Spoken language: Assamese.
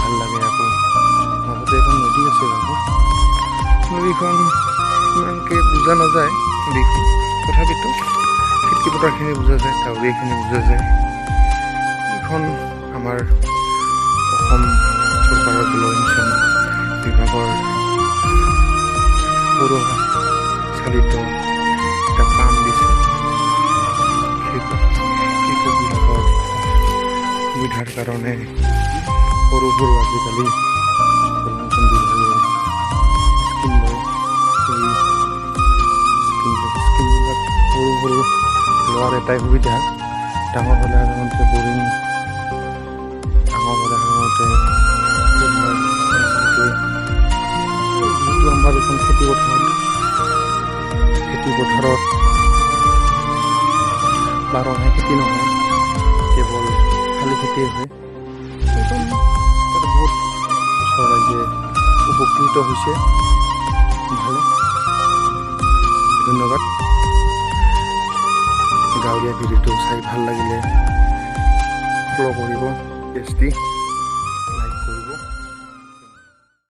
ভাল লাগে। আকৌ মাজতে এখন নদী আছে বাৰু। নদীখন ইমানকৈ বুজা নাযায় নদীখন, তথাপিতো খেতি পথাৰখিনি বুজা যায়, ডাৱৰীয়াখিনি বুজা যায়। এইখন আমাৰ অসম চৰকাৰৰ জলসিঞ্চন বিভাগৰ সৌৰ চালিত এটা পাম্প দিছে কৃষকবিলাকৰ সুবিধাৰ কাৰণে। সৰু সৰু আজিকালি জলসিঞ্চন বিভাগে স্কিম লয়। এই স্কিমবিলাক সৰু সৰু লোৱাৰ এটাই সুবিধা, ডাঙৰ হ'লে সাধাৰণতে বৰিং, ডাঙৰ হ'লে সাধাৰণতে যিহেতু আমাৰ এইখন খেতি পথাৰত, খেতি পথাৰত 12 মাহে খেতি নহয়, কেৱল শালি খেতিয়ে হয়। এইখন তাতে বহুত ওচৰৰ ৰাইজে উপকৃত হৈছে। ভালে, ধন্যবাদ। গাঁৱলীয়া ভিডিঅ'টো চাই ভাল লাগিলে ফ'ল' কৰিব পেজটি।